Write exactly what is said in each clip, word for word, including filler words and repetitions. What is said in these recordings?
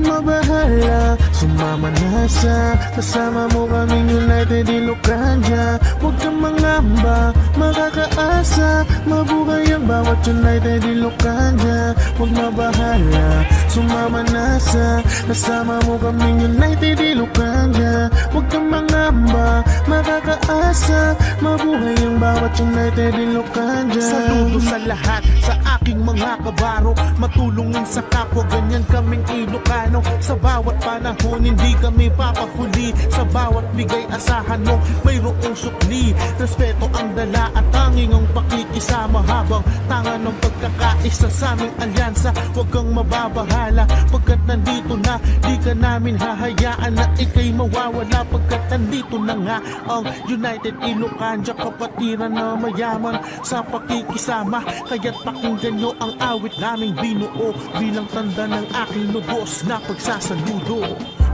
Mabahala, sumama na sa kasama mo kaming United Ilocandia. Huwag kang mangamba, makakaasa, mabuhay ang bawat United Ilocandia. Huwag mabahala, sumama na sa kasama mo kaming United Ilocandia. Huwag kang mangamba, makakaasa, mabuhay ang bawat United Ilocandia. Saludo sa lahat, sa aking mga kabaro, matulungin sa kapwa, ganyan kaming Ilocano. Sa bawat panahon, hindi kami papahuli. Sa bawat bigay, asahan mo mayroong sukli. Respeto ang dala at tanging ang pakikisama, habang tangan ng pagkakaisa sa aming alyansa. Huwag kang mababahala, pagkat nandito na, di ka namin hahayaan na ika'y mawawala, pagkat nandito na nga ang United Ilocandia, kapatiran na mayaman sa pakikisama. Kaya't pakinggan nyo ang awit naming binuo bilang tanda ng aking lubos na pagsasaludo.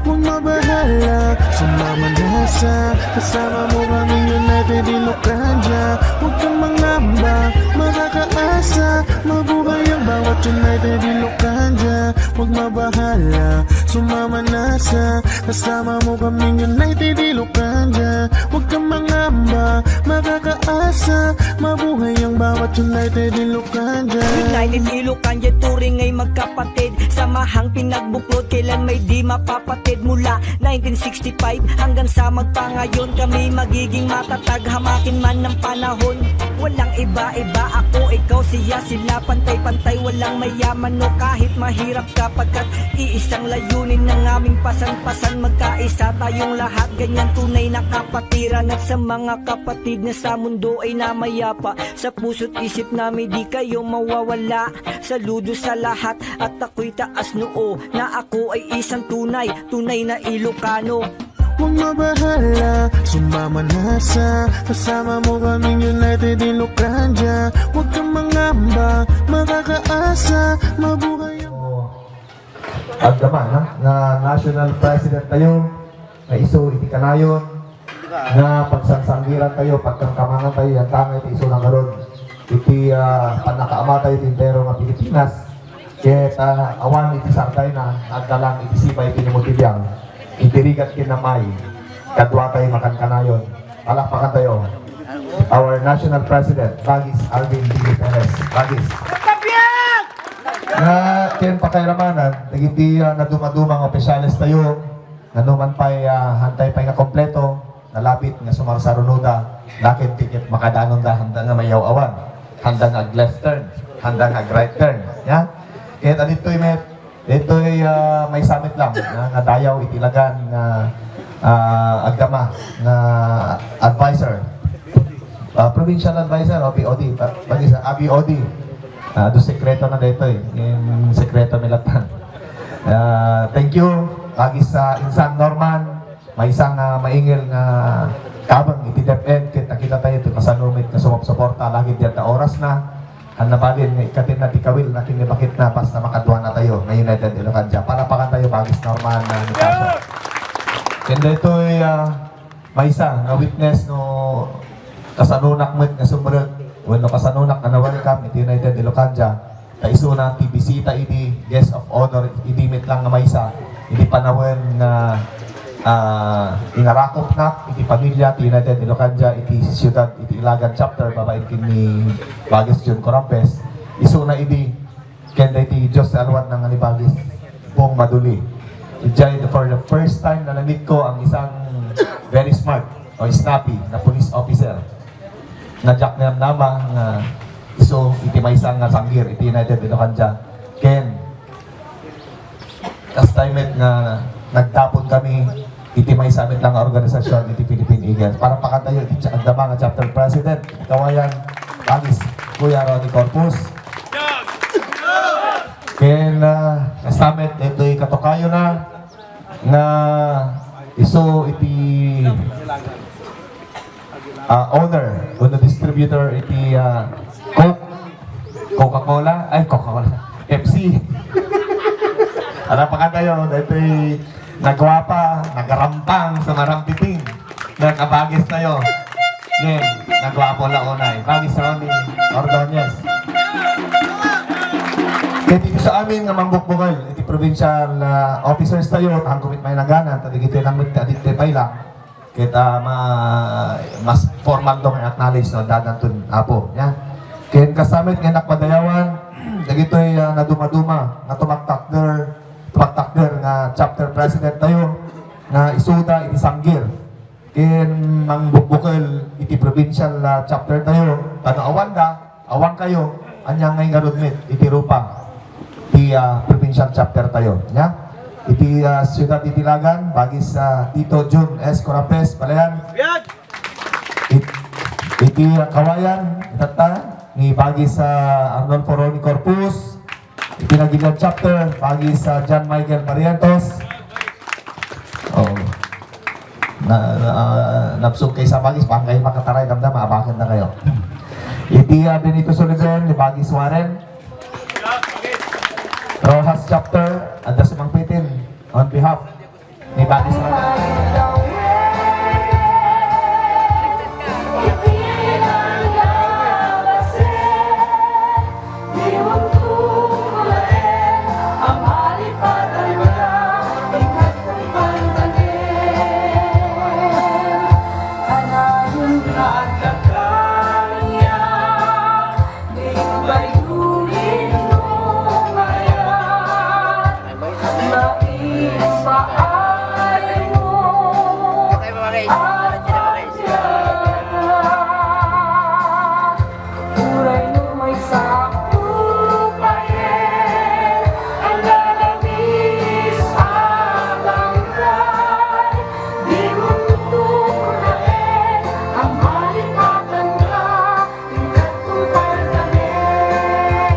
Huwag mabahala, sumama na sa kasama mo kaming United Ilocandia. Huwag kang mangamba, makakaasa, mabuhay ang bawat United Ilocandia. Huwag mabahala, sumama na sa kasama mo kaming United Ilocandia. Huwag kang mangamba, makakaasa, mabuhay ang bawat United Ilocandia. United Ilocandia, turing ay magkapatid. Samahang pinagbuklod, kailan may di mapapatid. Mula nineteen sixty-five hanggang sa magpangayon, kami magiging matatag, hamakin man ng panahon. Walang iba-iba, ako, ikaw, siya, sila, pantay-pantay, walang mayaman, no, kahit mahirap ka, pagkat iisang layunin ng aming pasan-pasan. Magkaisa tayong lahat, ganyan tunay na kapatiran. At sa mga kapatid na sa mundo ay namayapa, sa puso't isip namin di kayo mawawala. Saludo sa lahat at ako'y taas noo na ako ay isang tunay, tunay na Ilocano. Huwag mabahala, sumama na sa kasama mo kaming United Ilocandia. Huwag kang mangamba, makakaasa, mabuhay ang Agdama na, nga national president tayo, nga isu iti kanayon, nga pagsangsanggiran tayo, pagkamkamangan tayo, yan tanga iti isu na ngarud, iti, ah, pannakaama tayo iti entero nga Pilipinas, ket, ah, awan iti sardayna, agdalang iti sipa iti Montiliao, iti rigat ken Namay, kadua tayo makankanayon. Palakpakan tayo. Our National President, Bagis Alvin Billy Perez. Bagis. Nga ken pakairamanan, dagiti, ah, nadumaduma nga opisyales tayo, nanuman pay, ah, hantay pay nga kompleto, nalabit nga sumarsarunoda, lakin ti ket makadanonda, handa nga mayaw-awan, handa nga ag-left turn, handa nga ag-right turn. Ya? Ket aditoy met, Ditoy, ah, maysa met lang nga nadayaw iti lagan nga, ah, agdama nga advisor. Ah, provincial advisor o P O D, pa-, pag-isa, ah, P O D. Ah, do sekreto na ditoy. Yung sekreto mi latan. Ah, thank you. Pag-isa, Insan Norman, maysa nga maingil nga kabeng iti DepEd, ket nakita tayo ti kasano met nga sumupsuporta, lagid diyan ta oras na. Haan na balin nga ikkatin na ti kawil na ken ni bakit na basta makadua na tayo nga United Ilocandia. Palakpakan tayo, Bagis Norman, ah, ni Tasha. Ken daytoy, ah, maysa nga witness no kasanonak met nga sumrek wenno kasanonak nga na-welcome iti United Ilocandia. Ta isuna ti bisita idi guest of honor idi met lang nga maysa idi panawen nga, ah, inarakopnak iti pamilya ti United Ilocandia iti siudad iti Ilagan Chapter babaen ken ni Bagis Jun Corambes. Isuna idi ken daydi Dios ti alwan nga ni Bagis Bong Maduli. Idiay, for the first time na na-meet ko ang isang very smart o snappy na police officer. Nga diak namnama nga isu iti maysa nga sanggir iti United Ilocandia. Ken, kasta met nga nagdapon kami iti maysa met lang nga organisasyon iti Philippine Eagles. Palakpakan tayo iti cha-, agdama nga chapter president, kawayan, Bagis, Kuya Ronnie Corpus. Ken, ah, kasta met daytoy katukayona nga isu iti, ah, owner wenno distributor iti, ah, Coke, Coca-Cola, ay, Coca-Cola, Pepsi. Palakpakan tayo, daytoy naguapa, nagarampang sa marampiting. Nagkabagis tayo. Ken, naguapo la unay. Bagis Ronnie Ordonez. Ket iti sa amin nga mangbukbukel, iti provincial, ah, officers tayo, tangko met may nagana, ta dagitoy lang met adinte pay lang. Ket, ah, ma-, mas formal do nga acknowledge, no, dadanton, Apo, nya. Ken kasta met nga nakpadayawan, dagitoy, ah, nadumaduma, nga tumaktakder, tumaktakder nga chapter president tayo, nga isuda iti Sanggir. Ken mangbukbukel iti provincial, ah, chapter tayo, ta no awanda, awan kayo, ania nga ingarud met iti rupa ti, ah, provincial chapter tayo, nya? Iti, ah, siudad iti Lagan, bagis, ah, Tito Jun S. Corapes, Balayan. It-, iti, ah, Kawayan, itatta, ni bagis, ah, Arnulfo Ronnie Corpus, iti Naguilian chapter, bagis, ah, John Michael Barrientos. Oo. Na, na, ah, nabsog kay sa bagis, bangkay makataray, damdama, abakan na kayo. Iti, ah, Benito Sullivan, ni bagis Warren. Roxas chapter, adda sumangpitin, on behalf ni bagis Warren. Uray no maysakto payen, ang lalabis a bangkay, di mo tutunaen, ang malikatan ka, ingat kong pagdamit.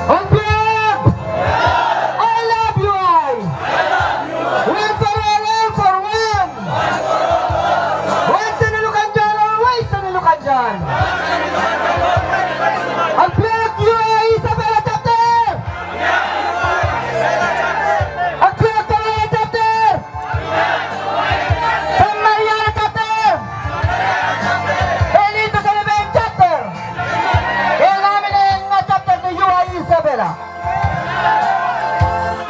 Unplug! I love you, I! One for all, all for one! Once in Ilocandian, always in Ilocandian! Unplug U I Isabela Chapter! Unplug Kawayan Chapter! San Mariano Chapter! Benito Sullivan Chapter! Ilamin nga chapter ti U I Isabela!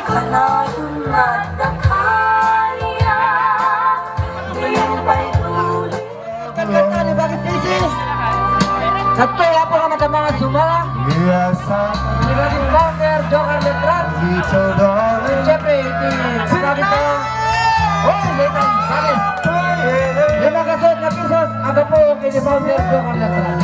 Kanayon nga dakaya, di pay tuli. Kanta ni Bagis Isi. Tatlo ya po naman ang mga suma. Yes, sir. Ni Bagis Founder, Joker Letran. Little darling. Siyempre, iti Bagis, oh, Letran, Bagis. Lima ka set na pisos, aga po, kay ni Founder, Joker Letran.